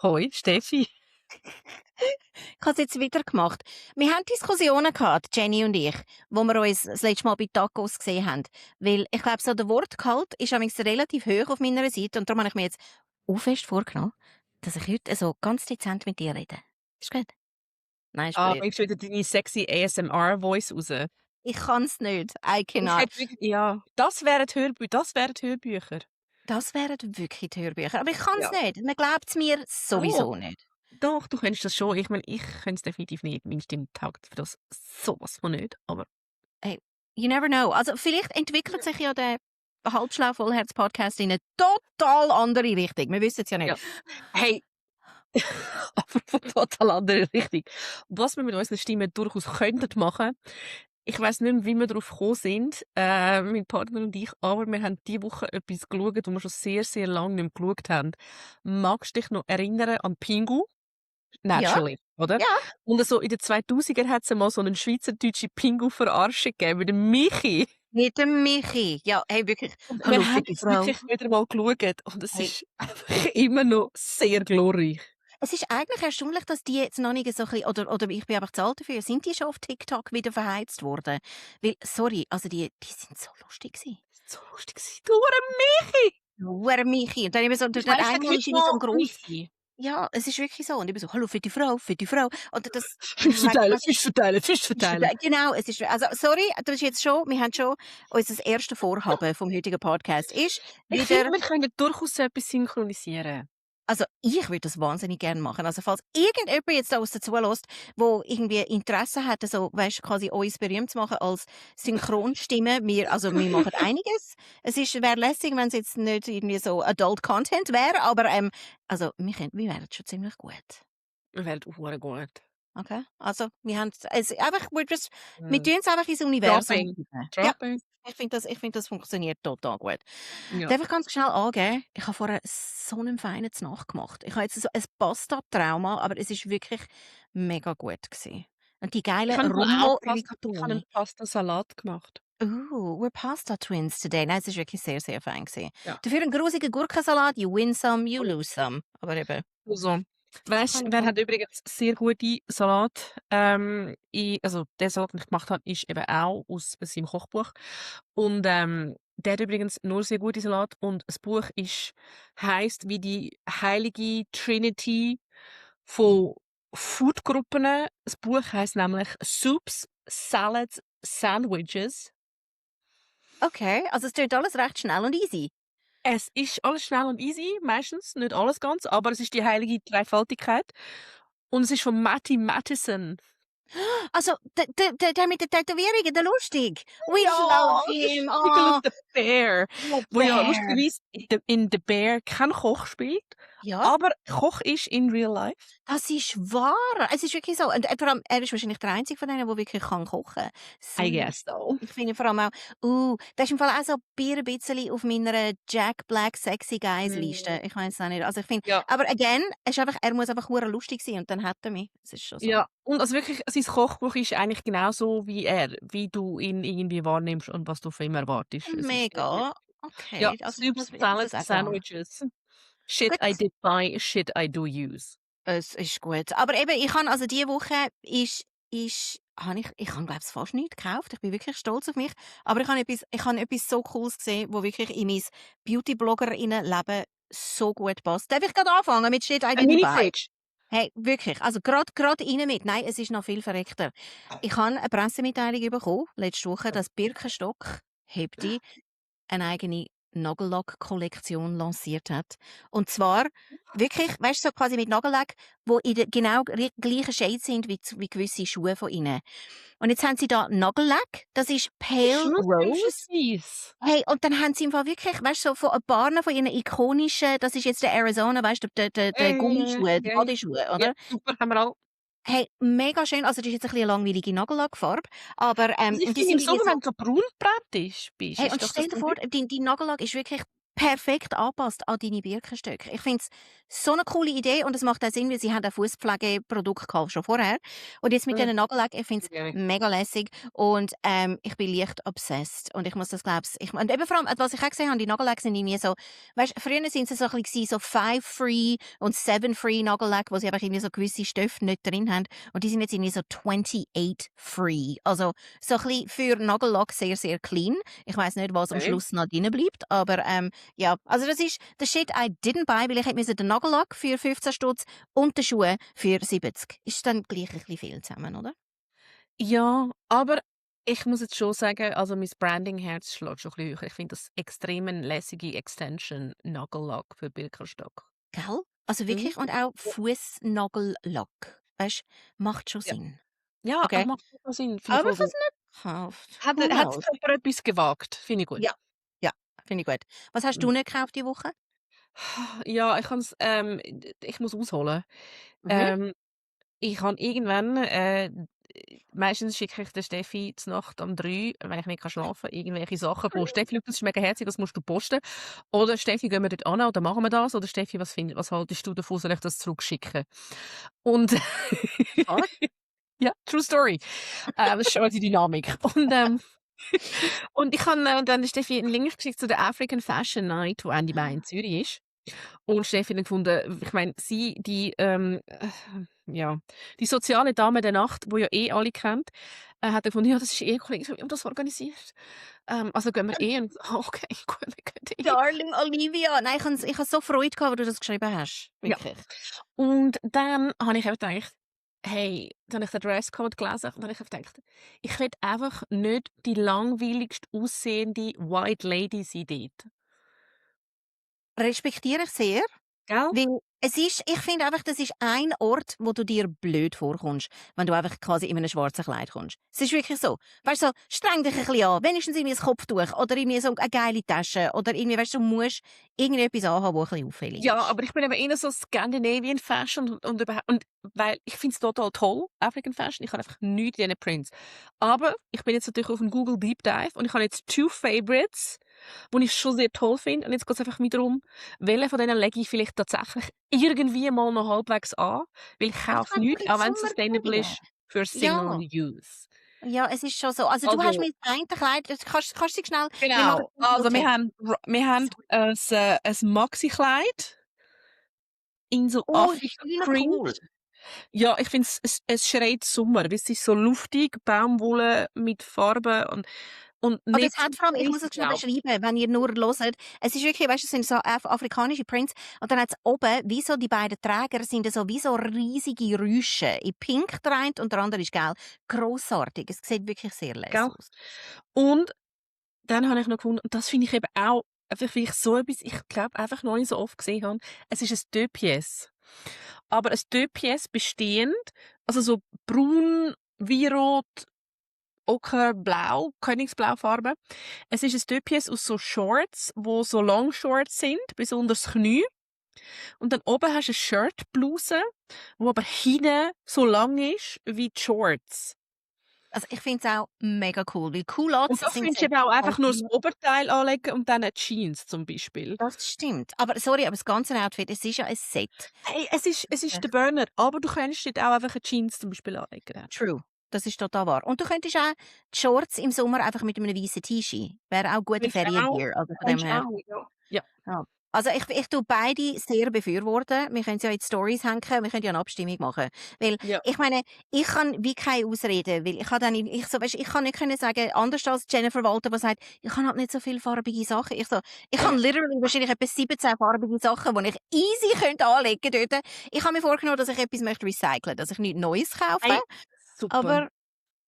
Hoi, Steffi. Ich habe es jetzt wieder gemacht. Wir haben Diskussionen gehabt, Jenny und ich, wo wir uns das letzte Mal bei Tacos gesehen haben. Weil ich glaube, so der Wortgehalt ist amigs relativ hoch auf meiner Seite und darum habe ich mir jetzt auch fest vorgenommen, dass ich heute so ganz dezent mit dir rede. Ist gut? Nein, ist Ah, blöd. bringst du wieder deine sexy ASMR-Voice raus? Ich kann es nicht. I Ich cannot. hätte wirklich, ja, das wären Hörbücher. Das wären wirklich die Hörbücher. Aber ich kann es Ja. nicht. Man glaubt es mir Doch, sowieso nicht. doch, du könntest das schon. Ich meine, ich könnte es definitiv nicht. Meine Stimme taugt für das sowas von nicht. Aber Hey, you never know. Also vielleicht entwickelt sich ja der Halbschlau Vollherz-Podcast in eine total andere Richtung. Wir wissen es ja nicht. ja. Hey, aber von total andere Richtung. Was wir mit unseren Stimmen durchaus könnten machen, ich weiss nicht mehr, wie wir darauf gekommen sind, mein Partner und ich, aber wir haben diese Woche etwas geschaut, wo wir schon sehr, sehr lange nicht mehr geschaut haben. Magst du dich noch erinnern an Pingu? Ja, Naturally, oder? ja. Und so in den 2000er hat es mal so einen schweizerdeutschen Pingu-Verarschung gegeben mit dem Michi. Mit dem Michi. Ja, hey, wirklich. Und Hallo, wir haben fitte es Frau. wirklich wieder mal geschaut und es Hey, ist einfach immer noch sehr glorreich. es ist eigentlich erstaunlich, dass die jetzt noch nicht so ein bisschen, oder ich bin einfach zu alt dafür, sind die schon auf TikTok wieder verheizt worden? Weil, sorry, also die sind so lustig gewesen. So lustig gewesen. Du Michi! Nur Michi. Und dann eben so, Ich der meine, ich sage eine heute ist irgendwie so ein noch gross. Michi. Ja, es ist wirklich so. Und ich bin so, hallo, fitte Frau, fitte Frau. Und das, Fisch verteilen, Fisch verteilen, Fisch verteilen. genau, es ist, also, sorry, das ist jetzt schon, wir haben schon, unser erstes Vorhaben vom heutigen Podcast ist Ich finde, wieder. wir können durchaus so etwas synchronisieren. Also, ich würde das wahnsinnig gerne machen. Also, falls irgendjemand jetzt da aus dazu zulässt, wo irgendwie Interesse hat, so, weißt, quasi uns berühmt zu machen als Synchronstimme, wir machen einiges. Wäre lässig, wenn es jetzt nicht irgendwie so Adult Content wäre, aber, also, wir wären schon ziemlich gut. Wir werden auch gut. Okay? Also, wir haben es einfach, wir Mm. tun es einfach ins Universum Dropping. geben. Ja, Dropping. ich finde, das funktioniert total gut. Ja. Darf ich ganz schnell angeben, ich habe vorher so einen feinen Znacht gemacht. Ich habe jetzt so ein Pasta-Trauma, aber es ist wirklich mega gut gewesen. Und die Ich geilen habe einen Rummo-Rigatoni. Pasta-Salat gemacht. We're Pasta Twins today. Nein, es ist wirklich sehr, sehr fein gewesen. Ja. Dafür einen grusigen Gurkensalat. You win some, you lose some. Aber eben. Also, weißt Kann du, ich wer mal. hat übrigens sehr gute Salat? Also der Salat, den ich gemacht habe, ist eben auch aus seinem Kochbuch. Und der hat übrigens nur sehr gute Salat. Und das Buch heisst wie die heilige Trinity von Foodgruppen. Das Buch heisst nämlich Soups, Salads, Sandwiches. Okay, also es tut alles recht schnell und easy. Es ist alles schnell und easy, meistens, nicht alles ganz, aber es ist die heilige Dreifaltigkeit. Und es ist von Matty Matheson. Also, der mit den Tätowierungen, der lustig. We Ja, love das ist him. Nicholas Oh, the Bear, the wo ja bear. lustigerweise in The Bear kein Koch spielt, Ja, aber Koch ist in real life. das ist wahr. Es ist wirklich so. Und vor allem, er ist wahrscheinlich der Einzige von denen, der wirklich kochen kann. So I guess so. ich finde vor allem auch, der ist im Fall auch so ein bisschen auf meiner Jack Black Sexy Guys Liste. Ich weiß es auch nicht. Also ich finde, Ja. aber again, er muss einfach hure lustig sein und dann hat er mich. Das ist schon so. Ja, und also wirklich, sein Kochbuch ist eigentlich genauso wie er, wie du ihn irgendwie wahrnimmst und was du von ihm erwartest. Es ist Mega. Okay. ja, Also Soups, ich muss Salads, das auch machen. Sandwiches. Shit Gut. I did buy, shit I do use. Es ist gut. Aber eben, ich habe also diese Woche habe ich glaube es fast nichts gekauft. Ich bin wirklich stolz auf mich. Aber ich habe etwas so Cooles gesehen, wo wirklich in mein Beauty-Bloggerinnen-Leben so gut passt. Darf ich gerade anfangen mit Shit I Ein didn't buy? Mini-Fridge. Hey, wirklich. Also gerade rein mit. Nein, es ist noch viel verreckter. Ich habe eine Pressemitteilung bekommen, letzte Woche, dass Birkenstock, Hebdi, eine eigene Nagellack-Kollektion lanciert hat. Und zwar wirklich, weißt du, so quasi mit Nagellack, wo in der genau gleichen Shade sind wie gewisse Schuhe von ihnen. Und jetzt haben sie da Nagellack, das ist Pale Rose. Süß. Hey, und dann haben sie im Fall wirklich, weißt du, so von ein paar von ihren ikonischen, das ist jetzt der Arizona, weißt du, der Gummischuhe, die Bodyschuhe, oder? Ja, super, haben wir auch. Hey, mega schön. Also, das ist jetzt ein bisschen eine langweilige Nagellackfarbe, aber Also ich und die finde im sind irgendwie Sommer, so. wenn du so braun gebrannt bist, Hey, ist und doch stell das dir noch vor, hübsch. die Nagellack ist wirklich perfekt angepasst an deine Birkenstöcke. Ich finde es so eine coole Idee und es macht auch Sinn, weil sie haben auch Fußpflegeprodukte gehabt, schon vorher. Und jetzt mit Mhm. diesen Nagellack, ich finde es Ja. mega lässig und ich bin leicht obsessed und ich muss das glaube ich und eben vor allem, was ich auch gesehen habe, die Nagellack sind irgendwie so, weißt, früher sind sie so ein bisschen so 5 Free und 7 Free Nagellack, wo sie einfach irgendwie so gewisse Stoffe nicht drin haben und die sind jetzt irgendwie so 28 Free. Also so ein bisschen für Nagellack sehr, sehr clean. Ich weiß nicht, was am Okay. Schluss noch drin bleibt, aber ja, also das ist der Shit I didn't buy, weil ich hätte müssen den Nagellack für 15 Stutz und die Schuhe für 70. Ist dann gleich ein bisschen viel zusammen, oder? Ja, aber ich muss jetzt schon sagen, also mein Branding-Herz schlägt schon ein bisschen höher. Ich finde das extrem 'ne lässige Extension Nagellack für Birkenstock. Gell? Also Mhm. wirklich und auch Ja, Fußnagellack. Weißt du, macht schon ja. Sinn. Ja, Okay. macht total Sinn, finde ich Aber voll ich habe gut. es nicht gekauft. Hat Who hat knows? sich jemand etwas gewagt, finde ich gut. Ja. Ja, finde ich gut. Was hast Mhm. du nicht gekauft diese Woche? Ja, ich muss ausholen. Mhm. Ähm, Ich habe irgendwann meistens schicke ich der Steffi Nacht um 3, wenn ich nicht schlafen kann, irgendwelche Sachen von: «Steffi, schau, das ist mega herzig, das musst du posten.» Oder: «Steffi, gehen wir dort an oder machen wir das?» Oder: «Steffi, was haltest du davon, soll ich das zurückschicken?» Und Was? ja, true story. Das ist schon die Dynamik. Und ich habe dann der Steffi 'n Link geschickt zu der African Fashion Night, wo Ende Mai in Zürich ist. Und Steffi hat gefunden, ich meine, sie, ja, die soziale Dame der Nacht, die ja eh alle kennt, hat gefunden, ja, das ist eh Kollege, wir haben das organisiert. Also gehen wir eh. Und ich so: «Okay, gut, wir gehen eh.» Darling Olivia. Nein, ich habe so Freude gehabt, als du das geschrieben hast. Ja. Wirklich. Und dann habe ich eben gedacht, hey, dann habe ich den Dresscode gelesen und dann habe ich gedacht, ich will einfach nicht die langweiligst aussehende White Lady sein dort. Respektiere ich sehr. Gell? Weil ich finde einfach, das ist ein Ort, wo du dir blöd vorkommst, wenn du einfach quasi in einem schwarzen Kleid kommst. Es ist wirklich so. Weißt du, so, streng dich ein bisschen an, wenigstens irgendwie ein Kopftuch oder irgendwie so eine geile Tasche oder irgendwie, weißt du, du musst irgendetwas anhaben, das ein bisschen auffällig Ja, ist. aber ich bin eben eher so Scandinavian Fashion und überhaupt, und weil ich finde es total toll, African Fashion. Ich habe einfach nichts in diesen Prints. Aber ich bin jetzt natürlich auf dem Google Deep Dive und ich habe jetzt 2 Favorites, die ich schon sehr toll finde. Und jetzt geht es einfach wieder darum, welchen von denen lege ich vielleicht tatsächlich irgendwie mal noch halbwegs an, weil ich Es kaufe könnte nichts, für die auch wenn es sustainable Sommerferien. ist, für Single Ja, Use. ja, es ist schon so. Also du hast Also, mir das eine Kleid, kannst du schnell, wir machen genau. einen Also, wir Text. haben ein Maxi-Kleid in so Oh, das ist wieder Afrika-Print. cool. Ja, ich finde es schreit Sommer, weil es ist so luftig, Baumwolle mit Farben und Oder es nicht zu hat vor allem, ich muss es crazy schnell drauf. beschreiben, wenn ihr nur hört. Es ist wirklich, weißt du, es sind so afrikanische Prints und dann hat's oben, wie so die beiden Träger sind so wie so riesige Rüschen. In pink der eine und der andere ist gelb. Grossartig. Es sieht wirklich sehr Gell? lässig aus. Und dann habe ich noch gefunden, und das finde ich eben auch, einfach weil ich so etwas, ich glaube, einfach noch nicht so oft gesehen habe, es ist ein Deux-Pièce. Aber ein Deux-Pièce bestehend, also so braun, Weinrot, Ockerblau, Königsblaufarbe. Es ist ein Deux-Pièce aus so Shorts, wo so Longshorts sind, bis unter das Knie. Und dann oben hast du eine Shirtbluse, wo aber hinten so lang ist wie die Shorts. Also ich finde es auch mega cool, weil Culottes Und da sind könntest du so eben auch einfach nur das allgemein. Oberteil anlegen und dann Jeans zum Beispiel. Das stimmt. Aber sorry, aber das ganze Outfit, es ist ja ein Set. Hey, es ist der Burner, aber du könntest dort auch einfach eine Jeans zum Beispiel anlegen. Dann. True. Das ist total wahr. Und du könntest auch die Shorts im Sommer einfach mit einem weißen T-Shirt. Wäre auch gute Könntest du auch, Feriengear. Also von dem könntest du her. auch, ja. Ja, Ja. Also ich tue beide sehr befürworten. Wir können es ja in die Stories hängen, wir können ja eine Abstimmung machen. Weil, ja. ich meine, ich kann wie keine Ausrede, weil ich habe dann, ich kann nicht können sagen, anders als Jennifer Walter, die sagt, ich habe halt nicht so viele farbige Sachen. Ich habe literally wahrscheinlich etwa 17 farbige Sachen, die ich easy könnte anlegen dort. Ich habe mir vorgenommen, dass ich etwas möchte recyceln, dass ich nichts Neues kaufe. Hey, super. Aber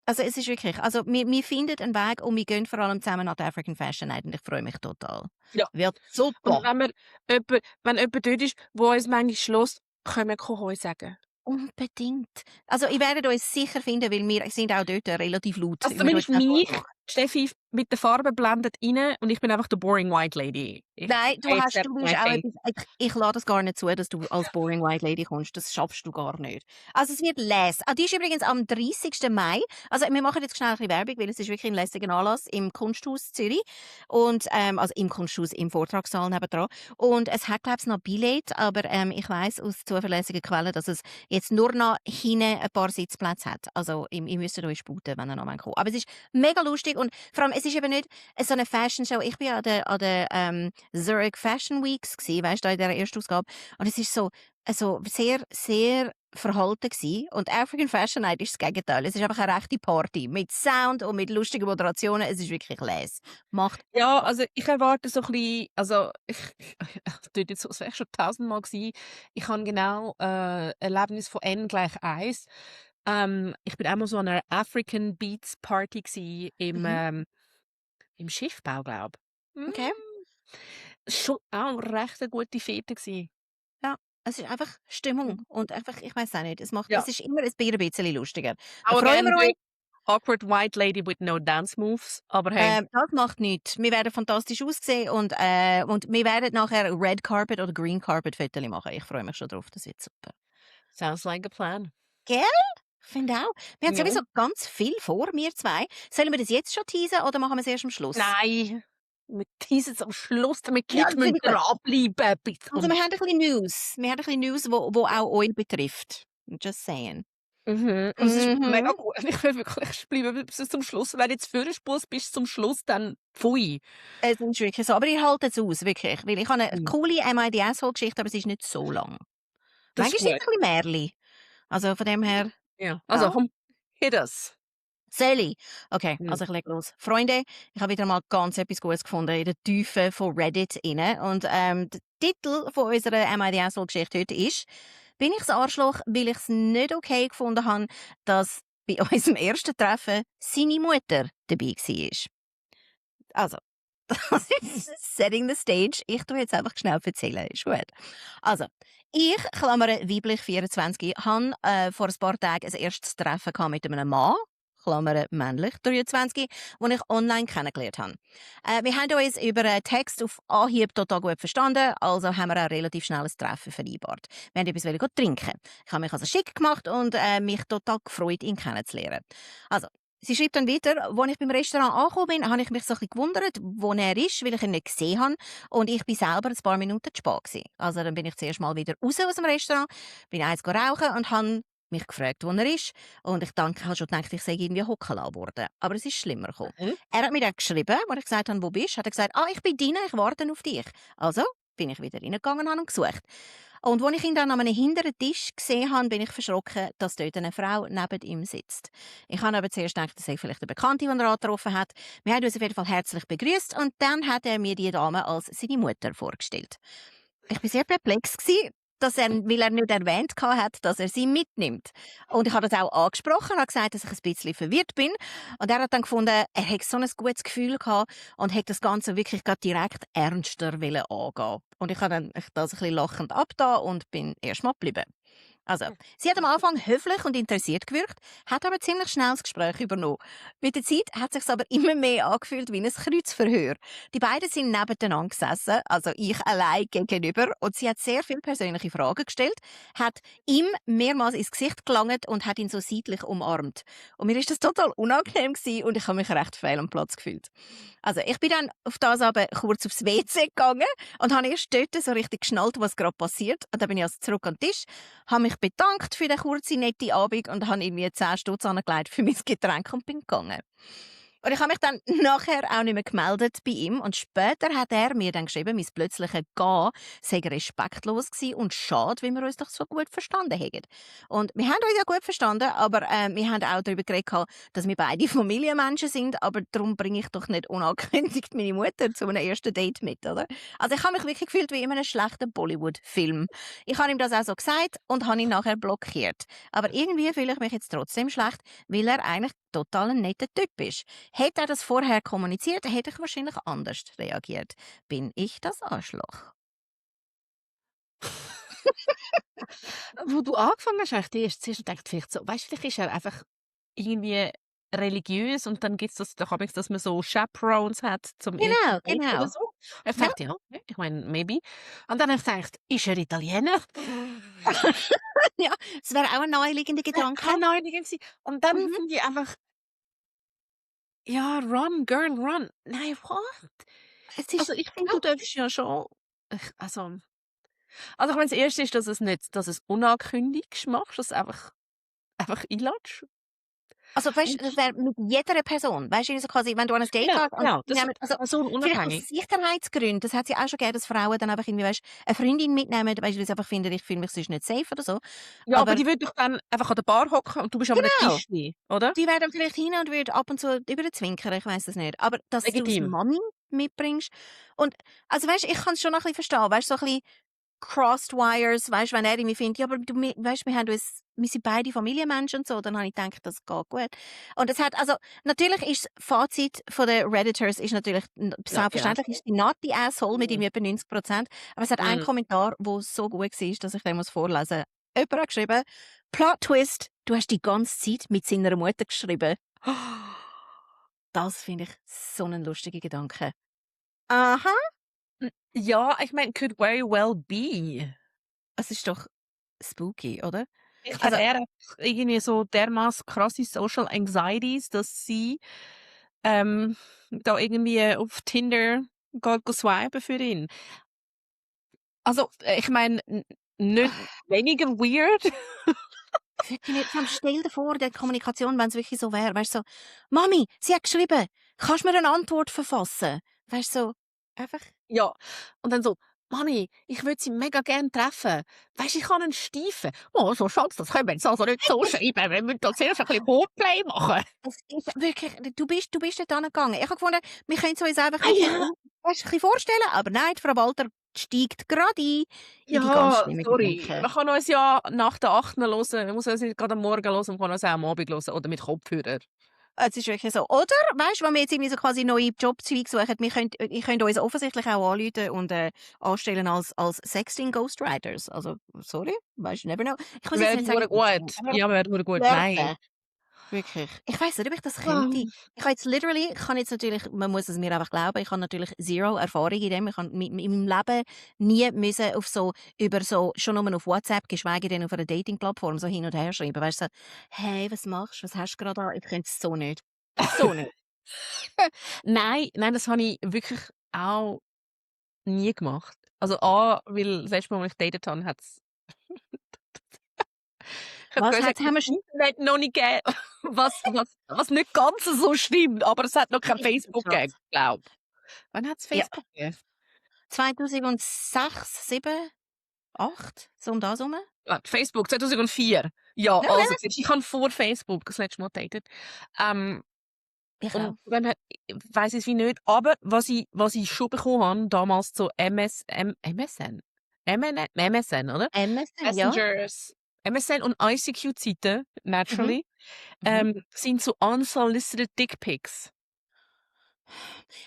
also es ist wirklich, also wir finden einen Weg und wir gehen vor allem zusammen nach der African Fashion Night und ich freue mich total. Ja. Wird Und super. wenn jemand dort ist, der uns manchmal schlägt, können wir Hoi sagen. Unbedingt. Also, ihr werdet uns sicher finden, weil wir sind auch dort relativ laut. Also Wir tun zumindest es nicht mich, vormachen. Steffi mit der Farbe blendet rein und ich bin einfach der boring white lady. Nein, I accept du bist my auch fate. etwas, ich lasse das gar nicht zu, dass du als Boring White Lady kommst. Das schaffst du gar nicht. Also es wird les. Die ist übrigens am 30. Mai. Also wir machen jetzt schnell ein bisschen Werbung, weil es ist wirklich ein lässiger Anlass im Kunsthaus Zürich. Und, also im Kunsthaus, im Vortragssaal nebendran. Und es hat, glaube ich, noch Billett, aber ich weiss aus zuverlässigen Quellen, dass es jetzt nur noch hinten ein paar Sitzplätze hat. Also ihr müsst euch sputen, wenn ihr noch kommen wollt. Aber es ist mega lustig und vor allem, es ist eben nicht so eine Fashion Show. Ich bin ja an der Zurich Fashion Weeks gsi, weißt du, in dieser ersten Ausgabe. Und es ist so, sehr, sehr verhalten gsi. Und African Fashion Night ist das Gegenteil. Es ist einfach eine rechte Party mit Sound und mit lustigen Moderationen. Es ist wirklich les. Macht Ja, also ich erwarte so ein bisschen, also ich tue jetzt so, es wäre schon tausendmal gewesen. Ich habe genau Erlebnis von N gleich 1. Ich bin einmal so an einer African Beats Party gsi mhm. im Schiffbau, glaube ich. Okay. Schon auch recht eine gute Fete gsi. Ja. Es ist einfach Stimmung. Mhm. Und einfach, ich weiß auch nicht, Ja. es ist immer ein bisschen lustiger. Da Auch freuen again wir the uns. awkward white lady with no dance moves, aber hey. Das macht nichts. Wir werden fantastisch aussehen und wir werden nachher Red Carpet oder Green Carpet Fotos machen. Ich freue mich schon drauf, das wird super. Sounds like a plan. Gell? Ich finde auch. Wir haben Ja. sowieso ganz viel vor, wir zwei. Sollen wir das jetzt schon teasen oder machen wir es erst am Schluss? Nein, wir teasen es am Schluss, damit die Ja, Leute das finde ich gut. dranbleiben bis Also am wir haben ein bisschen News. Wir haben ein bisschen News, wo auch euch betrifft. Just saying. Und es ist mega Mhm. gut. Ich will wirklich bleiben bis zum Schluss. Wenn du jetzt vorspulst bis zum Schluss, dann pfui. Es ist wirklich so. Aber ihr haltet es aus, wirklich. Weil ich habe eine Mhm. coole Am I the Asshole-Geschichte, aber sie ist nicht so lang. Das Manchmal ist ist es gut. ein bisschen Märli. Also von dem her, Ja. ja. Also komm, hit us. Soll ich? Okay, Mhm. also ich lege los. Freunde, ich habe wieder mal ganz etwas Gutes gefunden in der Tiefe von Reddit inne. Und der Titel von unserer Am I the Asshole-Geschichte heute ist «Bin ich das Arschloch, weil ich es nicht okay gefunden habe, dass bei unserem ersten Treffen seine Mutter dabei war?» Also, das ist setting the stage. Ich tue jetzt einfach schnell erzählen. Ist gut. Also, ich, Klammern weiblich 24, hatte vor ein paar Tagen ein erstes Treffen mit einem Mann, Klammern männlich 23, den ich online kennengelernt habe. Wir haben uns über einen Text auf Anhieb total gut verstanden, also haben wir auch relativ schnell ein Treffen vereinbart. Wir haben etwas trinken. Ich habe mich also schick gemacht und mich total gefreut, ihn kennenzulernen. Also, sie schreibt dann weiter, als ich beim Restaurant angekommen bin, habe ich mich so ein bisschen gewundert, wo er ist, weil ich ihn nicht gesehen habe. Und ich bin selber ein paar Minuten zu spät gewesen. Also dann bin ich zuerst mal wieder raus aus dem Restaurant, bin eins rauchen und habe mich gefragt, wo er ist. Und ich habe schon gedacht, ich sei irgendwie hocken lassen worden. Aber es ist schlimmer gekommen. Mhm. Er hat mir dann geschrieben, als ich gesagt habe, wo bist du, hat er gesagt, ich bin drin, ich warte auf dich. Also bin ich wieder reingegangen und habe ihn gesucht. Und als ich ihn dann an einem hinteren Tisch gesehen habe, bin ich verschrocken, dass dort eine Frau neben ihm sitzt. Ich habe aber zuerst gedacht, das sei vielleicht eine Bekannte, die er angetroffen hat. Wir haben uns auf jeden Fall herzlich begrüßt und dann hat er mir die Dame als seine Mutter vorgestellt. Ich war sehr perplex, weil er nicht erwähnt hat, dass er sie mitnimmt. Und ich habe das auch angesprochen, habe gesagt, dass ich ein bisschen verwirrt bin. Und er hat dann gefunden, er hätte so ein gutes Gefühl gehabt und hätte das Ganze wirklich grad direkt ernster angehen. Und ich habe dann das ein bisschen lachend abgetan und bin erst mal geblieben. Also, sie hat am Anfang höflich und interessiert gewirkt, hat aber ziemlich schnell das Gespräch übernommen. Mit der Zeit hat es sich aber immer mehr angefühlt wie ein Kreuzverhör. Die beiden sind nebeneinander gesessen, also ich allein gegenüber, und sie hat sehr viele persönliche Fragen gestellt, hat ihm mehrmals ins Gesicht gelangt und hat ihn so seitlich umarmt. Und mir ist das total unangenehm gewesen und ich habe mich recht fehl am Platz gefühlt. Also, ich bin dann auf das aber kurz aufs WC gegangen und habe erst dort so richtig geschnallt, was gerade passiert. Und dann bin ich also zurück an den Tisch, habe mich bedankt für den kurzen, netten Abend und habe irgendwie 10 Stutz angelegt für mein Getränk und bin gegangen. Und ich habe mich dann nachher auch nicht mehr gemeldet bei ihm. Und später hat er mir dann geschrieben, mein plötzliches Gehen sei respektlos gewesen und schade, weil wir uns doch so gut verstanden haben. Und wir haben uns ja gut verstanden, aber wir haben auch darüber geredet, dass wir beide Familienmenschen sind, aber darum bringe ich doch nicht unangekündigt meine Mutter zu einem ersten Date mit, oder? Also ich habe mich wirklich gefühlt wie in einem schlechten Bollywood-Film. Ich habe ihm das auch so gesagt und habe ihn nachher blockiert. Aber irgendwie fühle ich mich jetzt trotzdem schlecht, weil er eigentlich total ein netter Typ ist. Hätte er das vorher kommuniziert, hätte ich wahrscheinlich anders reagiert. Bin ich das Arschloch? Wo du angefangen hast, habe ich zuerst gedacht, vielleicht so, weißt du, vielleicht ist er einfach irgendwie religiös und dann gibt's das doch manchmal, dass man so Chaperones hat zum Genau, ersten Date oder genau. so. Und ich Ja. dachte, ja, okay, ich meine, maybe. Und dann habe ich gedacht: „Ist er Italiener?“ Ja, es wäre auch ein naheliegender Gedanke. Keine Ahnung gewesen. Und dann Mhm. finde ich einfach: „Ja, run, girl, run.“ Nein, what? Es Also, ist ich finde, ja, du darfst ja schon ich meine, das Erste ist, dass es unangekündigt machst, dass du einfach einlädst. also, weißt du, das Und wäre mit jeder Person. Weißt du, so quasi, wenn du an ein Date genau, gehst und genau, die das nehmen also, vielleicht aus personenunabhängig. Sicherheitsgründen, das hat's ja auch schon gegeben, dass Frauen dann einfach irgendwie, weisst, 'ne Freundin mitnehmen, weisst du, weil sie einfach finden: „Ich fühle mich sonst nicht safe“ oder so. Ja, aber Aber die würde doch dann einfach an der Bar hocken und du bist an einem genau, Tischli, oder? die wäre dann vielleicht hin und würde ab und zu überzwinkern, ich weiss es nicht. Aber dass du's Legitim. Mami mitbringst und also, weisst, ich kann's schon noch 'n bisschen verstehen, weißt du, so 'n bisschen Crossed Wires, weißt du, wenn er irgendwie findet: „Ja, aber du, weißt, wir sind beide Familienmenschen“ und so, dann habe ich gedacht, das geht gut. Und es hat also natürlich ist das Fazit von den Redditors ist natürlich Not the selbstverständlich ist asshole. die not the asshole mit Mhm. irgendwie etwa 90%, aber es hat einen Mhm. Kommentar, der so gut war, dass ich den vorlesen muss. Jemand hat geschrieben: „Plot Twist, du hast die ganze Zeit mit seiner Mutter geschrieben.“ Das finde ich so 'nen lustigen Gedanke. Aha, Ja, ich meine, could very well be. es ist doch spooky, oder? Vielleicht hat Also er einfach irgendwie so dermaßen krasse Social Anxieties, dass sie, da irgendwie auf Tinder geht swipen für ihn. Also, ich meine, nicht weniger weird. wirklich nicht. Vor allem stell dir vor, die Kommunikation, wenn's wirklich so wäre, weißt du, so: „Mami, sie hat geschrieben, kannst mir 'ne Antwort verfassen?“ Weißt du, so einfach Ja, und dann so: „Mami, ich würde sie mega gern treffen. Weisst, ich habe 'nen Stiefen.“ „Oh, so Schatz, das können wir jetzt also nicht so schreiben. Wir müssen da zuerst ein bisschen Foreplay machen.“ es ist wirklich du bist dort hingegangen. Ich habe gefunden, wir können's uns einfach Ah wirklich ja, weißt, 'n bisschen vorstellen, aber nein, die Frau Walter steigt grade ein in die ganz ja, schlimmen sorry. Gedanken. Man kann uns ja nach der 8. hören. Man muss uns nicht grad am Morgen hören, man kann uns auch am Abend hören oder mit Kopfhörer. Es ist wirklich so. Oder, weißt du, wenn wir jetzt irgendwie so quasi neue Jobzweige suchen, ihr könnt uns offensichtlich auch anrufen und, anstellen als Sexting-Ghostwriters. Also, sorry, weißt du, never know. Ich muss jetzt Wäre nicht sagen, hure-gut. aber Ja, wäre hure-gut. Nein. flirten, wirklich. Ich weiss nicht, ob ich das könnte. Ich habe jetzt literally ich kann jetzt natürlich man muss es mir einfach glauben, ich habe natürlich zero Erfahrung in dem. Ich habe in meinem Leben nie müssen auf so über so schon nur auf WhatsApp, geschweige denn auf einer Dating-Plattform so hin und her schreiben. Weißt du, so: „Hey, was machst du? Was hast du grade an?“ Ich könnte es so nicht. So nicht. Nein, nein, das habe ich wirklich auch nie gemacht. Also A, weil das letzte Mal, als ich gedatet habe, hat's ich habe Was gesagt, hat's haben wir das Internet noch nicht gegeben, was nicht ganz so stimmt, aber es hat noch kein ist Facebook gegeben, krass. glaube. Wann hat's Ja, Facebook gegeben? 2006, 7, 8, so um das herum. Ah, Facebook 2004. Ja, Ja, also ja, siehst du, ich habe vor Facebook das letzte Mal gedatet. Ähm, ich und auch. von dem her weiss ich's wie nicht, aber was ich schon bekommen habe, damals so MSN? MSN, oder? MSN, ja. Messengers, MSN und ICQ-Zeiten, Mhm, naturally, mhm. sind so unsolicited Dickpics.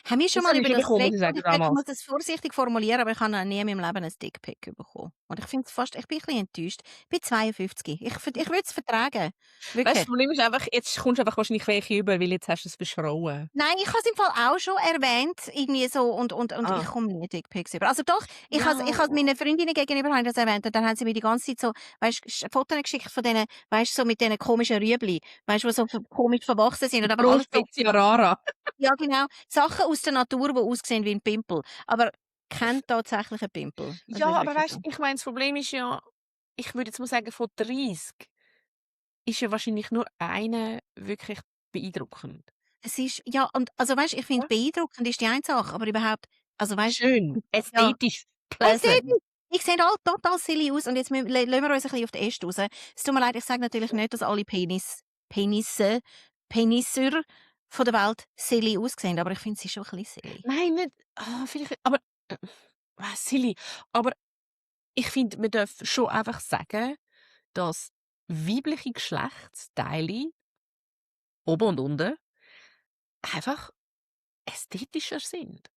Haben wir schon Das mal habe ich über schon das bekommen, muss geredet ich und sagen, ich muss damals. das vorsichtig formulieren, aber ich habe noch nie in meinem Leben 'n Dickpic bekommen. Und ich finde es fast ich bin ein bisschen enttäuscht. Ich bin 52. Ich würde es vertragen, Weißt du, das wirklich. Problem ist einfach, jetzt kommst du einfach wahrscheinlich welche über, weil jetzt hast du es verschrauen. Nein, ich habe es im Fall auch schon erwähnt, irgendwie so und ich Ah. komme nie Dickpics über. Also doch, ich habe Ja. meinen Freundinnen gegenüber habe ich das erwähnt und dann haben sie mir die ganze Zeit so, weißt, Fotos geschickt von denen, weißt, so mit diesen komischen Rüebli, weißt, die so komisch verwachsen sind und einfach alles so Prospezia rara. ja genau, Sachen aus der Natur, die aussehen wie 'n Pimpel, aber kein tatsächlicher Pimpel. Es Ja, ist aber wirklich weißt so. du, ich meine, das Problem ist ja, ich würde jetzt mal sagen, von 30 ist ja wahrscheinlich nur einer wirklich beeindruckend. Es ist ja, und also weißt, ich finde Ja. beeindruckend ist die eine Sache, aber überhaupt also weißt, Schön, ja, ästhetisch, es sieht pleasant. die sehen alle total silly aus und jetzt lassen wir uns ein bisschen auf den Äst raus. Es tut mir leid, ich sage natürlich nicht, dass alle Penisser von der Welt silly aussehen, aber ich finde sie schon ein bisschen silly. Nein, nicht vielleicht, aber silly. Aber ich finde, man darf schon einfach sagen, dass weibliche Geschlechtsteile, oben und unten, einfach ästhetischer sind.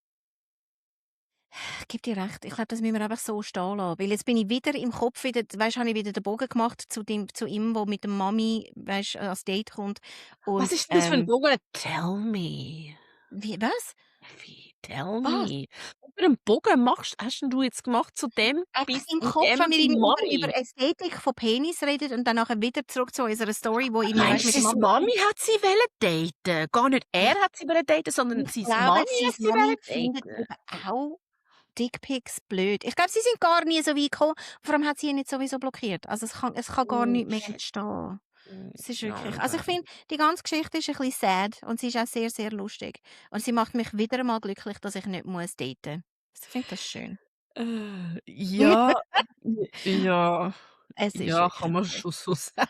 Ich gebe dir recht. Ich glaube, das müssen wir einfach so stehen lassen. Weil jetzt bin ich wieder im Kopf wieder, weißt, habe ich wieder den Bogen gemacht zu ihm, der mit der Mami, weißt, als Date kommt. Was Und, ist denn das für ein Bogen? Tell me. was? Wie, tell Was? me. Was für einen Bogen hast denn du jetzt gemacht zu dem Einfach bis im und Kopf, wenn wir die über Mami? Ästhetik von Penis reden und dann nachher wieder zurück zu unserer Story, wo irgendwie, weißt, Meinst mit du, der seine Mami. Mami hat sie wollen daten? Gar nicht er hat sie wollen daten, sondern Ich seine glaube, Mami seine hat sie Mami wollen findet daten? eben auch Dickpics blöd. Ich glaube, sie sind gar nie so weit gekommen. Vor allem hat sie ihn nicht sowieso blockiert. Also es kann gar Oh, nicht mehr entstehen. Es ist wirklich. Also ich schade. finde, die ganze Geschichte ist ein bisschen sad und sie ist auch sehr, sehr lustig. Und sie macht mich wieder einmal glücklich, dass ich nicht muss daten. Also ich finde das schön. Ja, ja, Es ist ja, wirklich kann man so. schon so sagen.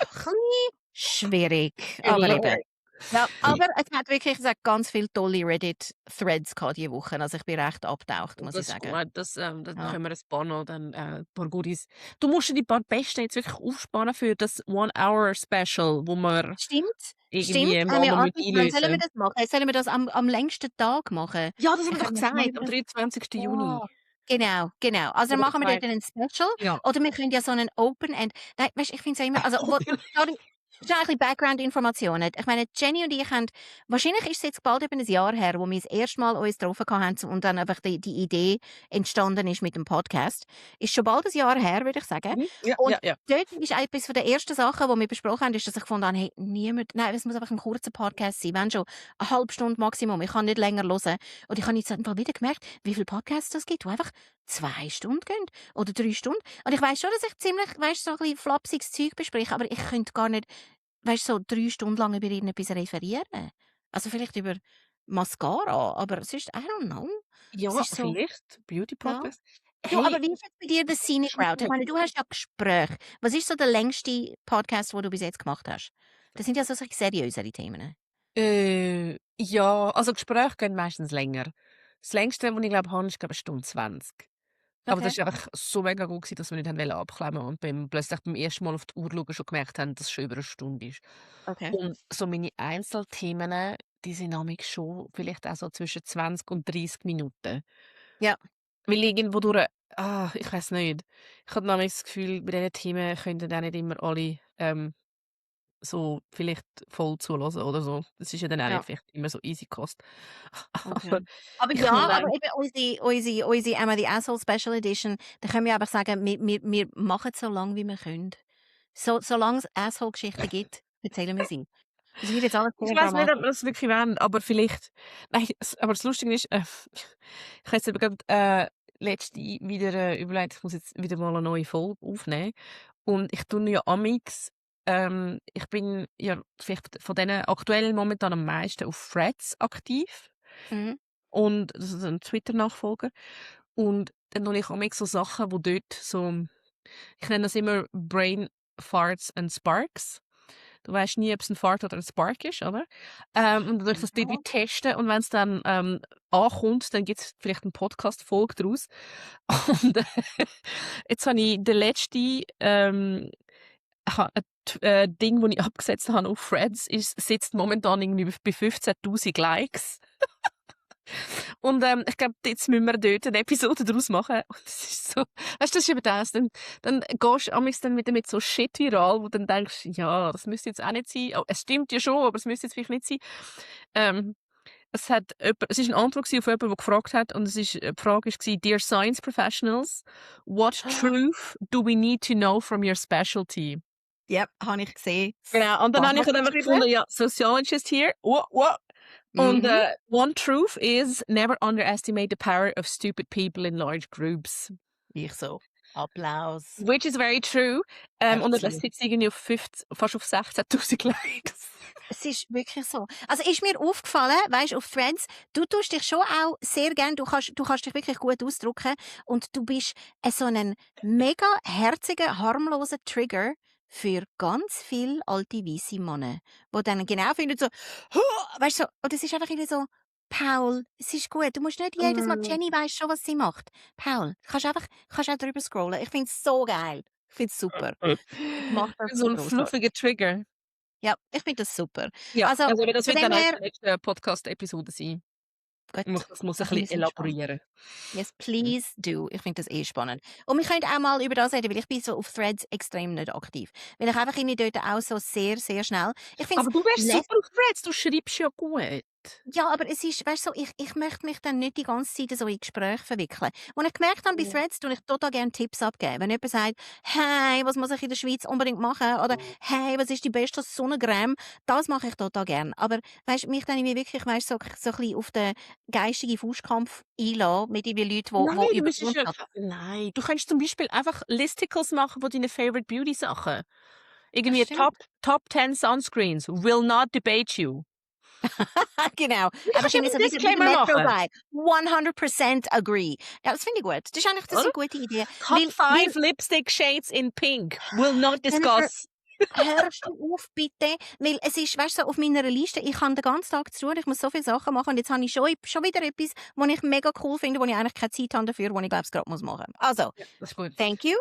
Bisschen schwierig, Good aber eben. Lord. Ja, aber es hat ganz viele tolle Reddit-Threads gehabt diese Woche. Also ich bin recht abgetaucht, muss ich Das ist sagen. gut, dann Ja. können wir ein paar noch, dann, ein paar Goodies. Du musst dir die paar Besten jetzt wirklich aufspannen für das One-Hour-Special, wo wir Stimmt, stimmt, irgendwie haben mal wir noch angefangen. Sollen wir einlösen. das machen? Sollen wir das am längsten Tag machen? Ja, das haben wir Dann doch können wir mal gesagt, über am das. 23. Juni. Ja, genau, genau. Also Haben dann wir doch machen wir dort gesagt. ein Special Ja. oder wir können ja so einen Open End. Nein, weißt, ich finde es ja immer, also sorry, schnell ein bisschen Background-Informationen. Ich meine, Jenny und ich haben, wahrscheinlich ist es jetzt bald über ein Jahr her, wo wir das erste Mal uns getroffen haben und dann einfach die Idee entstanden ist mit dem Podcast. Ist schon bald ein Jahr her, würde ich sagen. Ja, Und ja, ja. dort ist etwas von der ersten Sachen, die wir besprochen haben, ist, dass ich gefunden habe, hey, nein, es muss einfach ein kurzer Podcast sein, wenn schon eine halbe Stunde Maximum. Ich kann nicht länger hören. Und ich habe jetzt einfach wieder gemerkt, wie viele Podcasts es gibt, die einfach 2 Stunden gehen oder 3 Stunden. Und ich weiss schon, dass ich ziemlich, weißt, so ein bisschen flapsiges Zeug bespreche, aber ich könnte gar nicht, weißt, so 3 Stunden lang über irgendetwas referieren. Also vielleicht über Mascara, aber sonst, I don't know. Es Ja, ist so, vielleicht ja. Beauty-Podcast. Du, aber Hey, wie ist jetzt bei dir der Scenic Route? Ich meine, du hast ja Gespräche. Was ist so der längste Podcast, den du bis jetzt gemacht hast? Das sind ja so solche seriösere Themen. ja, also Gespräche gehen meistens länger. Das längste, was ich glaube, habe, ist glaube 1 Stunde 20. Aber das Okay. war einfach so mega gut gewesen, dass wir nicht haben abklemmen und plötzlich beim ersten Mal auf die Uhr schauen schon gemerkt haben, dass es schon über 1 Stunde ist. Okay. Und so meine Einzelthemen, die sind nämlich schon vielleicht auch so zwischen 20 und 30 Minuten. Ja. Weil irgendwo durch, ich weiß nicht. Ich habe nämlich das Gefühl, bei diesen Themen können auch nicht immer alle so vielleicht voll zuhören oder so. Das ist ja dann auch Ja. nicht vielleicht immer so easy Kost. Aber Okay. Aber ich ja, habe aber eben unsere «Am I the Asshole» Special Edition, da können wir einfach sagen, wir machen es so lange, wie wir können. Solange es Asshole-Geschichten gibt, erzählen wir sie. Das wird jetzt alles ich sehr weiß nicht, ob dramatisch. wir das wirklich wollen, aber vielleicht nein, aber das Lustige ist, ich habe jetzt eben grad, letzte wieder, überlegt, ich muss jetzt wieder mal eine neue Folge aufnehmen und ich tue ja amix ich bin ja vielleicht von denen aktuell momentan am meisten auf Threads aktiv Mhm. und das ist ein Twitter-Nachfolger und dann tue ich amix so Sachen, wo dort so ich nenne das immer Brain Farts and Sparks. Du weißt nie, ob es ein Fart oder ein Spark ist, oder? Und dann tue ich das dort wie Ja. testen und wenn es dann ankommt, dann gibt es vielleicht eine Podcast-Folge daraus. Und jetzt habe ich den letzten Ding, das ich abgesetzt habe auf Threads, sitzt momentan irgendwie bei 15.000 Likes. Und ich glaube, jetzt müssen wir dort eine Episode daraus machen. Und das ist so, weißt du, das ist eben das. Dann gehst du amigs dann wieder mit so Shit viral, wo du dann denkst, ja, das müsste jetzt auch nicht sein. Oh, es stimmt ja schon, aber es müsste jetzt vielleicht nicht sein. Ähm, es ist eine Antwort auf jemanden, der gefragt hat, und die Frage war, Dear Science Professionals, what truth do we need to know from your specialty? Ja, habe ich gesehen. Genau, und dann habe ich halt einfach Geschrieben. gefunden, ja, Sociologist here, what? Und Mhm. one truth is never underestimate the power of stupid people in large groups. Ich so. Applaus. Which is very true. Und das Absolut. lässt jetzt irgendwie fast auf 16.000 Likes. Es ist wirklich so. Also ist mir aufgefallen, weißt, auf Threads, du tust dich schon auch sehr gern, du kannst dich wirklich gut ausdrücken und du bist so ein mega herziger, harmloser Trigger für ganz viele alte weisse Männer, die dann genau finden so, weißt du, so, und es ist einfach irgendwie so, Paul, es ist gut, du musst nicht jedes Mal, Jenny weiss schon, was sie macht. Paul, kannst auch drüber scrollen. Ich finde es so geil. Ich finde es super. Ich mache das So ein großartig. fluffiger Trigger. Ja, ich finde das super. Ja, Also, also das von wird dem dann auch her, die letzte Podcast-Episode sein. Gut, Das muss ein da bin bisschen ich sehr gespannt. elaborieren. Yes, please do. Ich finde das spannend. Und wir können auch mal über das reden, weil ich bin so auf Threads extrem nicht aktiv. Weil ich einfach irgendwie dort auch so sehr, sehr schnell ich finde Aber du wärst es super auf Threads, du schreibst ja gut. ja, aber es ist, weißt du, so, ich möchte mich dann nicht die ganze Zeit so in Gespräche verwickeln. Und ich gemerkt habe, bei Mhm. Threads tue ich total gerne Tipps abgeben. Wenn jemand sagt, hey, was muss ich in der Schweiz unbedingt machen? Oder hey, was ist die beste Sonnencreme? Das mache ich total gerne. Aber weißt du, mich dann irgendwie wirklich, weißt du, so ein bisschen auf den geistigen Faustkampf einlassen mit den Leuten, Nein, die du über müsstest ja Grundsatz. nein, du könntest zum Beispiel einfach Listicles machen von deinen Favorite Beauty Sachen. Das Irgendwie stimmt. Top 10 Sunscreens, will not debate you. Genau. Du Einfach kannst ja irgendwie so einen wie der Disclaimer Metro machen, Guy. 100% agree. Ja, das finde ich gut. Das oder? sind gute Ideen. Top Weil 5 lipstick shades in pink, will not Jennifer, discuss. hörst du auf, bitte? Weil es ist, weißt du, so auf meiner Liste, ich habe den ganzen Tag zu tun, ich muss so viele Sachen machen und jetzt habe ich schon wieder etwas, was ich mega cool finde, wo ich eigentlich keine Zeit habe dafür, wo ich glaube, es gerade machen muss. Also, Ja, das ist gut. thank you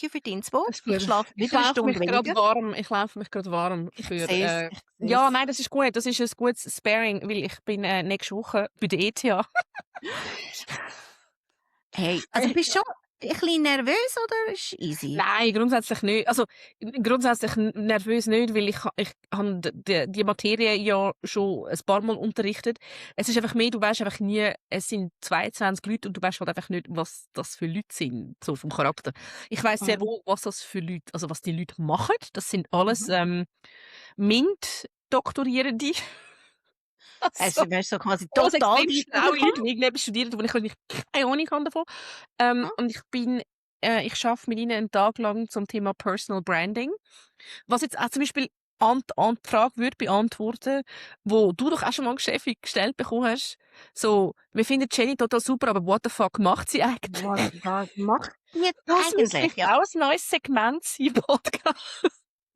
für die Inspo. Das ist Ich gut. schlafe Ich wieder eine laufe Stunde mich gerade weniger. warm. Ich laufe mich gerade warm Ich für, sehe es, ich sehe ja, es. nein, das ist gut. Das ist ein gutes Sparing, weil ich bin nächste Woche bei der ETH. Hey, also bist du schon ein bisschen nervös oder ist easy? Nein, grundsätzlich nicht. Also, grundsätzlich nervös nicht, weil ich habe die Materie ja schon ein paar Mal unterrichtet. Es ist einfach mehr, du weißt einfach nie, es sind 22 Leute und du weißt halt einfach nicht, was das für Leute sind, so vom Charakter. Ich weiss sehr Mhm. wohl, was das für Leute, also was die Leute machen. Das sind alles Mhm. MINT-Doktorierende. Also, Also wärst du so quasi alles total extrem weit schlaue rausgekommen? Leute, die irgendetwas studieren, wo ich eigentlich keine Ahnung habe davon. Hm? Und ich arbeite mit ihnen einen Tag lang zum Thema Personal Branding. Was jetzt auch zum Beispiel an die Frage würde beantworten, wo du doch auch schon mal gestellt bekommen hast. So, wir finden Jenny total super, aber what the fuck macht sie eigentlich? Was macht die jetzt Das müsste eigentlich? vielleicht Ja. auch ein neues Segment sein im Podcast.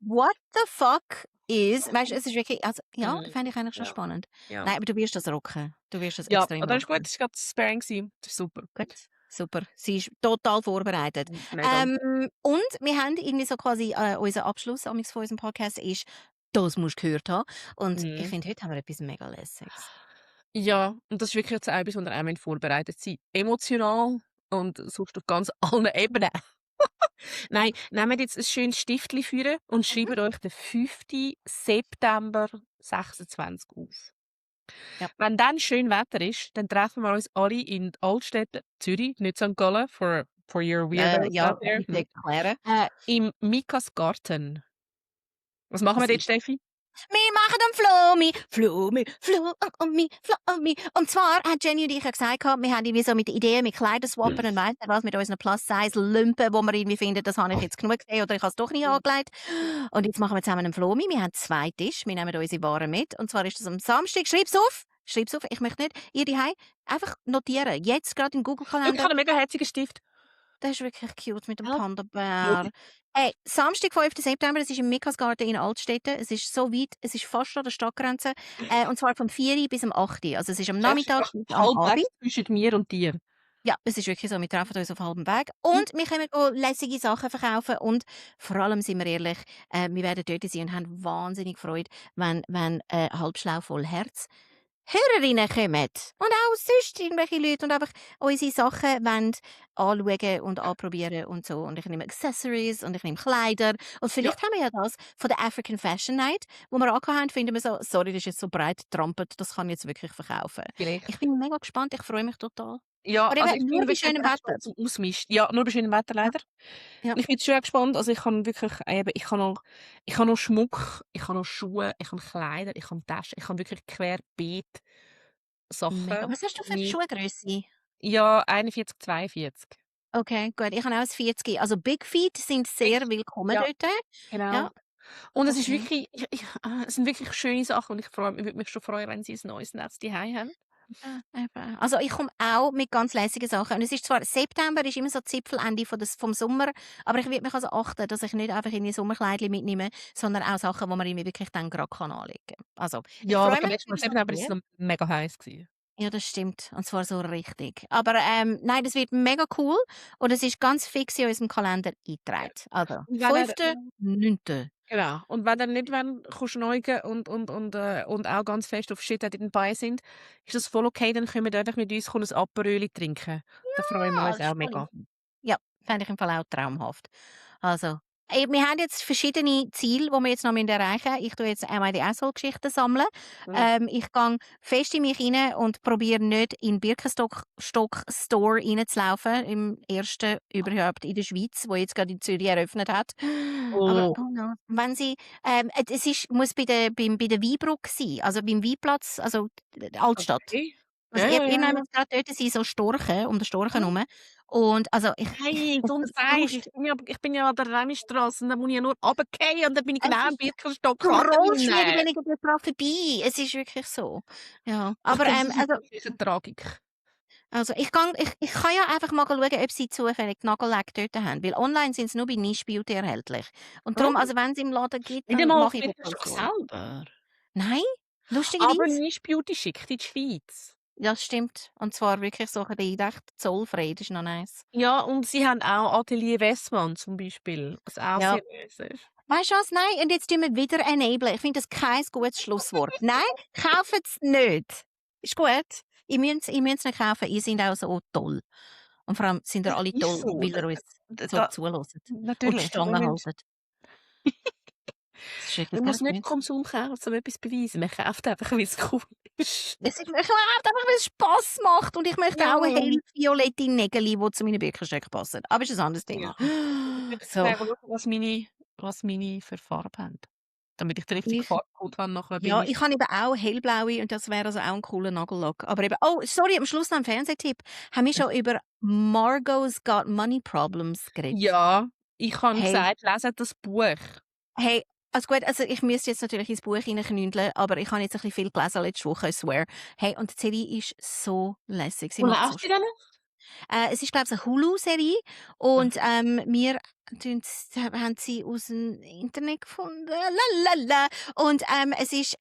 What the fuck is weißt du, es ist wirklich also, ja, Mhm. fände ich eigentlich schon Ja, spannend. ja. Nein, aber du wirst das rocken. Du wirst das Ja, extrem das ist gut, rocken. das war gerade Sparing gewesen. Das ist super. Gut, super. Sie ist total vorbereitet. Nein, danke. Und wir haben irgendwie so quasi, unser Abschluss amigs von unserem Podcast ist: «Das musst du gehört haben.» Und ich Mhm. finde, heute haben wir etwas mega Lässiges. Ja, und das ist wirklich jetzt auch etwas, wo wir auch vorbereitet sein emotional und sonst auf ganz allen Ebenen. Nein, nehmt jetzt ein schönes Stiftli führen und Mhm. schreibt euch den 5. September 26 auf. Ja. Wenn dann schön Wetter ist, dann treffen wir uns alle in Altstädten, Zürich, nicht St. Gallen, for your weirdos Ja, out there, bitte erklären. im Mikas Garten. Was machen wir Was dort, ist Steffi? Wir machen einen Flomi. Und zwar hat Jenny und ich ja gesagt, gehabt, wir haben irgendwie so mit Ideen, mit Kleiderswappen und weiss nicht was, mit unseren Plus-Size-Lumpen, wo wir irgendwie finden, das habe ich jetzt genug gesehen oder ich habe es doch nicht angelegt. Und jetzt machen wir zusammen einen Flomi. Wir haben 2 Tische, wir nehmen unsere Waren mit. Und zwar ist das am Samstag. Schreib's auf. Schreib's auf. Ich möchte nicht, ihr daheim einfach notieren. Jetzt gerade im Ich Google-Kalender. habe einen mega herzigen Stift. Das ist wirklich cute mit dem Ja. Panda-Bär. Hey, Samstag, 5. September, das ist im Mikasgarten in Altstädten. Es ist so weit, es ist fast an der Stadtgrenze. Und zwar vom 4 Uhr bis am 8 Uhr. Also es ist am Es ist Nachmittag einfach bis am halb weg Abend. zwischen mir und dir. Ja, es ist wirklich so, wir treffen uns auf halbem Weg. Mhm. Und wir können auch lässige Sachen verkaufen. Und vor allem, sind wir ehrlich, wir werden dort sein und haben wahnsinnig Freude, wenn «Halbschlau voll Herz» Hörerinnen kommen und auch sonst irgendwelche Leute und einfach unsere Sachen wollen anschauen und anprobieren und so. Und ich nehme Accessories und ich nehme Kleider. Und Ja, vielleicht haben wir ja das von der African Fashion Night, wo wir angehabt haben, finden wir so, sorry, das ist jetzt so breit getrampelt, das kann ich jetzt wirklich verkaufen. Ich vielleicht. bin mega gespannt, ich freue mich total. Ja, Und also ich eben nur bin bei wirklich schönem recht Wetter. gespannt zum Ausmischen. Ja, nur bei schönem Wetter Ja, leider. ja. Und ich bin schon gespannt. Also ich habe wirklich eben, ich habe noch Schmuck, ich habe noch Schuhe, ich habe Kleider, ich habe Taschen, ich habe wirklich querbeet Mega. Sachen. Was hast du für Mit, Schuhgrösse? ja, 41, 42. Okay, gut. Ich habe auch ein 40. Also Big Feet sind sehr willkommen Ja, dort. Ja, genau. Und es ist okay. wirklich, es sind wirklich schöne Sachen und ich würde mich schon freuen, wenn sie ein neues Netz daheim haben. Eben. Also ich komme auch mit ganz lässigen Sachen. Und es ist zwar September ist immer so Zipfelende vom Sommer, aber ich werde mich also achten, dass ich nicht einfach in die Sommerkleidchen mitnehme, sondern auch Sachen, die man irgendwie wirklich dann gerade anlegen kann. Also ich Ja, aber ich freue glaube, mich letztes Mal über im Sachen September war es mehr. noch mega heiß gewesen. Ja, das stimmt. Und zwar so richtig. Aber nein, das wird mega cool und es ist ganz fix in unserem Kalender eingetragen. Also, Und wenn er 5.9. genau. Und wenn ihr nicht wollt, kannst schauen und auch ganz fest auf Shit didn't buy sind, ist das voll okay, dann könnt ihr einfach mit uns ein Aperöli trinken. Da freuen wir Ah, uns das ist auch voll mega. easy. Ja, fände ich im Fall auch traumhaft. Also, wir haben jetzt verschiedene Ziele, die wir jetzt noch erreichen müssen. Ich tue jetzt einmal die Asshole-Geschichten sammeln. Mhm. Ich gehe fest in mich rein und probiere nicht in den Birkenstock-Store reinzulaufen, im ersten überhaupt in der Schweiz, wo jetzt gerade in Zürich eröffnet hat. Aber Oh, oh no. Wenn sie, es ist, muss bei der Weinbrücke sein, also beim Weinplatz, also die Altstadt. okay. Also, Ja, ja, ja, irgendjemand ja. grad dort sind so Storchen, um den Storchen herum. Und also, ich Nein, habe so 'n so Seich. Lust. Ich bin ja an der Rheinstrasse und dann muss ich ja nur runterfallen und dann bin ich Es genau im ist Birkenstock du rollst mehr oder drinnen. weniger dran vorbei. Es ist wirklich so. Ja, Ich aber, finde, das ist wirklich 'ne Tragik. ich kann ja einfach mal schauen, ob sie zufällig Nagellack dort haben, weil online sind sie nur bei Niche Beauty erhältlich. Und darum, Oh, also wenn es im Laden gibt, nicht dann einmal auf mache ich das halt Birkenstock so. selber. Nein, Aber lustigerweise. Niche Beauty schickt in die Schweiz. Ja, das stimmt. Und zwar wirklich so ein bisschen recht zollfrei, das ist noch nice. Ja, und sie haben auch Atelier Westmann zum Beispiel, was auch Ja. seriös ist. Weißt du was? Nein, und jetzt tun wir wieder enablen. Ich finde das kein gutes Schlusswort. Nein, kauft es nicht. Ist gut. Ihr müsst nicht kaufen, ihr seid auch so toll. Und vor allem sind ihr Das alle ist toll, so. weil ihr uns so Da zuhört und die natürlich. Stange haltet. Das ist wirklich Man muss kein nicht Gemüse. Konsum kaufen, um etwas zu beweisen. Man kauft einfach, weil's cool ist. Ich möchte einfach, weil es Spass macht und ich möchte Ja. auch hellviolette Nägel, die zu meinen Birkenstöcken passen. Aber das ist ein anderes Ja. Thema. Ich würde So, sagen, schau, was meine für Farbe haben. Damit ich den richtigen ich Farbcode habe nachher bei ja, Niche. ich habe eben auch hellblaue und das wäre also auch ein cooler Nagellack. Aber eben oh, sorry, am Schluss noch ein Fernsehtipp. Haben wir schon über Margot's Got Money Problems geredet? Ja, ich habe Hey, gesagt, leset das Buch. hey, also gut, also ich müsste jetzt natürlich ins Buch hineinknündeln, aber ich habe jetzt ein bisschen viel gelesen letzte Woche, I swear. Hey, und die Serie ist so lässig, sie Wo macht so läuft die denn? Spaß. Es ist, glaube ich, eine Hulu-Serie Ah. und wir haben sie aus dem Internet gefunden. Lalala. Und es ist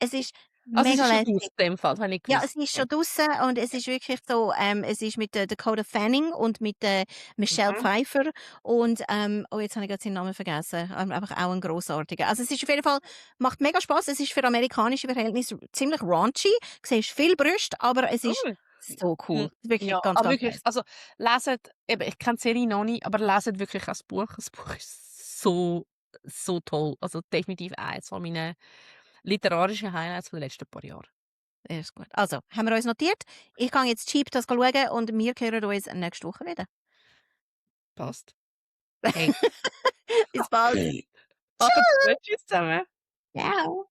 Also, es mega ist schon lässig. draus in dem Fall, das habe ich nicht Ja, gewusst. es ist Okay. schon draussen und es ist wirklich so, es ist mit der Dakota Fanning und mit der Michelle Mhm. Pfeiffer und, oh, jetzt habe ich grad seinen Namen vergessen, einfach auch ein grossartiger. Also, es ist auf jeden Fall macht mega Spass. Es ist für amerikanische Verhältnisse ziemlich raunchy. Du siehst viel Brüste, aber es ist Cool. so cool. Wirklich Ja, ganz, aber ganz wirklich, nice. also, leset eben, ich kenne die Serie noch nicht, aber leset wirklich auch das Buch. Das Buch ist so, so toll. Also, definitiv eins von meinen literarischen Highlights von den letzten paar Jahren. Ja, ist gut. Also, haben wir uns notiert. Ich gehe jetzt cheap das schauen und wir hören uns nächste Woche wieder. Passt. Hey. Bis bald. Macht's gut. Tschüss zusammen. Ciao.